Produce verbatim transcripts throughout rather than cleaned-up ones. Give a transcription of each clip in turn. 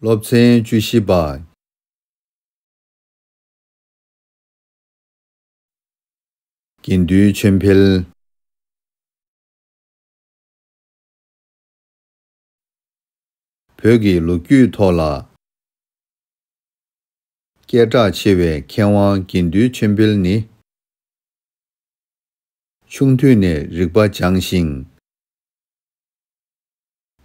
སློབ་ཚན་བཅུ་བཞི་པ། དགེ་འདུན་ཆོས་འཕེལ། བོད་ཀྱི་ལོ་རྒྱུས་ཐོག་ལ། སྐད་གྲགས་ཆེ་བའི་མཁས་དབང་དགེ་འདུན་ཆོས་འཕེལ་ནི། ཆུང་དུས་ནས་རིག་པ་སྦྱངས་ཤིང་།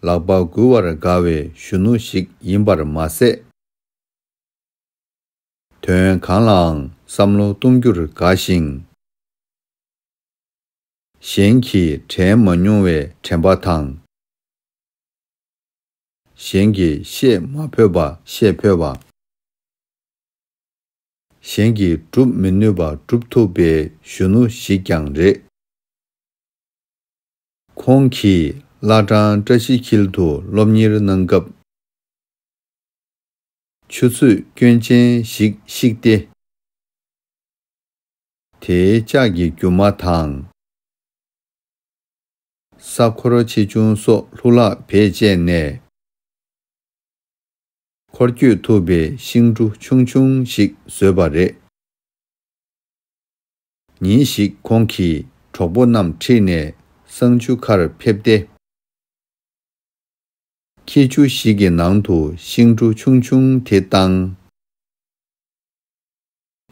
ལག་པ་འགུལ་བར་དགའ་བའི་གཞོན་ནུ་ཞིག་ཡིན་པར་མ་ཟད། དོན་གང་ལའང་བསམ་བློ་གཏོང་རྒྱུར་དགའ་ཞིང་། གཞན་གྱིས་དྲན་མ་མྱོང་བའི་དྲན་པ་དང་། གཞན་གྱིས་བཤད་མ་ཕོད་པ་བཤད་ཕོད་པ། གཞན་གྱིས་སྒྲུབ་མི་ནུས་པ་སྒྲུབ་ཐུབ་པའི་གཞོན་ནུ་ཞིག་ཀྱང་རེད། ཁོང་གིས་བླ་བྲང་བཀྲ་ཤིས་འཁྱིལ་དུ་སློབ་གཉེར་གནང་སྐབས། ཆུ་ཚོད་སྐྱོན་ཅན་ཞིག་བཤིག་སྟེ། དེའི་ལྕགས་ཀྱི་རྒྱུ་མ་དང་། ས་འཁོར་ཆེ་ཆུང་སོགས་ལྷུ་ལག་བེད་སྤྱད་ནས། འཁོར་སྐྱོད་ཐུབ་པའི་ཤིང་གྲུ་ཆུང་ཆུང་ཞིག་བཟོས་པ་རེད། ཉིན་ཞིག་ཁོང་གིས་གྲོགས་པོ་རྣམས་ཁྲིད་ནས་གསང་ཆུ་ཁར་ཕེབས་ཏེ། ཁྱི་ཆུ་ཞིག་གི་ནང་དུ་ཤིང་གྲུ་ཆུང་ཆུང་དེ་བཏང་།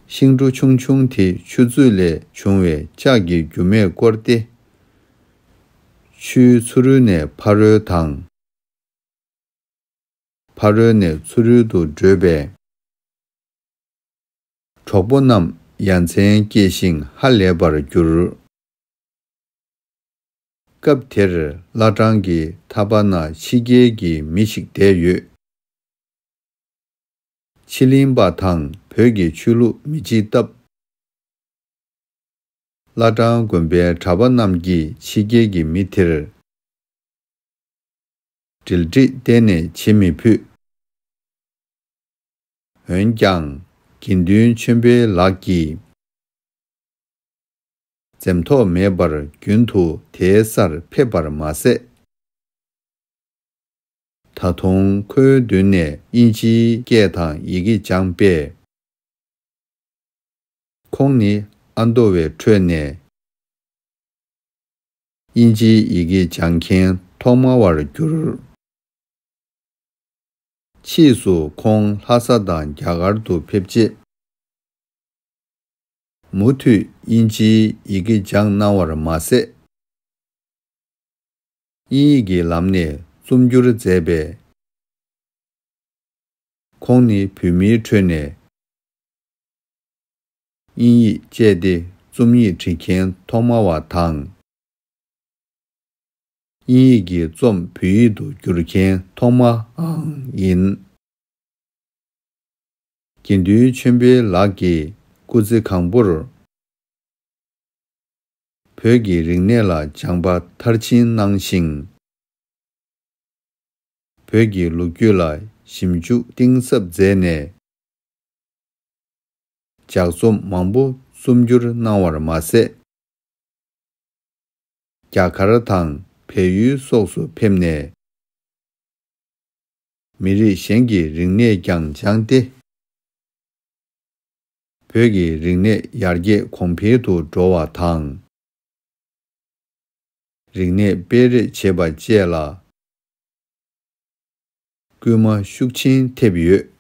ཤིང་གྲུ་ཆུང་ཆུང་དེ་ཆུ་མཛོད་ལས་བྱུང་བའི་ལྕགས་ཀྱི་རྒྱུ་མས་བསྐོར་ཏེ། ཆུའི་ཚུ་རོལ་ནས་ཕ་རོལ་དང་། ཕ་རོལ་ནས་ཚུ་རོལ་དུ་བགྲོད་པས། གྲོགས་པོ་རྣམས་ཡ་མཚན་སྐྱེས་ཤིང་ཧ་ལས་པར་གྱུར། སྐབས་དེར་བླ་བྲང་གི་མཐའ་པ་ན་ཕྱི་རྒྱལ་གྱི་མི་ཞིག་བསྡད་ཡོད། ཕྱི་གླིང་པ་དང་བོད་ཀྱི་ཆོས་ལུགས་མི་གཅིག་སྟབས། བླ་བྲང་དགོན་པའི་གྲྭ་པ་རྣམས་ཀྱིས་ཕྱི་རྒྱལ་གྱི་མི་དེར་འབྲེལ་འདྲིས་གཏན་ནས་བྱེད་མི་ཕོད། འོན་ཀྱང་དགེ་འདུན་ཆོས་འཕེལ་ལགས་ཀྱིས་འཛེམ་དོགས་མེད་པར་རྒྱུན་དུ་དེའི་སར་ཕེབས་པར་མ་ཟད། ད་དུང་ཁོའི་མདུན་ནས་དབྱིན་ཇིའི་སྐད་དང་ཡི་གེ་སྦྱངས་པས། ཁོང་ནི་ཨ་མདོ་བའི་ཁྲོད་ནས་དབྱིན་ཇིའི་ཡི་གེ་སྦྱང་མཁན་ཐོག་མ་བར་གྱུར། ཕྱིས་སུ་ཁོང་ལྷ་ས་དང་རྒྱ་གར་དུ་ཕེབས་རྗེས། མུ་མཐུད་དབྱིན་ཇིའི་ཡི་གེ་སྦྱངས་གནང་བར་མ་ཟད། དབྱིན་ཡིག་གི་ལམ་ནས་རྩོམ་སྒྱུར་མཛད་པས། ཁོང་ནི་བོད་མིའི་ཁྲོད་ནས་དབྱིན་ཡིག་སྤྱད་དེ་རྩོམ་ཡིག་བྲིས་མཁན་ཐོག་མ་བ་དང་། དབྱིན་ཡིག་གི་རྩོམ་བོད་ཡིག་ཏུ་བསྒྱུར་མཁན་ཐོག་མའང་ཡིན། དགེ་འདུན་ཆོས་འཕེལ་ལགས་ཀྱི་སྐུ་ཚེ་གང་པོར། བོད་ཀྱི་རིག་གནས་ལ་སྦྱངས་པ་མཐར་ཕྱིན་གནང་ཞིང་། བོད་ཀྱི་ལོ་རྒྱུས་ལ་ཞིབ་འཇུག་གཏིང་ཟབ་མཛད་ནས། ལྗགས་རྩོམ་མང་པོ་རྩོམ་སྒྱུར་གནང་བར་མ་ཟད། རྒྱ་གར་དང་བལ་ཡུལ་སོགས་སུ་ཕེབས་ནས། མི་རིགས་གཞན་གྱི་རིག་གནས་ཀྱང་སྦྱངས་ཏེ། བོད་ཀྱི་རིག་གནས་ཡར་རྒྱས་གོང་འཕེལ་དུ་འགྲོ་བ་དང་། རིག་གནས་སྤེལ་རེས་བྱེད་པ་བཅས་ལ་སྐུལ་མ་ཤུགས་ཆེན་ཐེབས་ཡོད།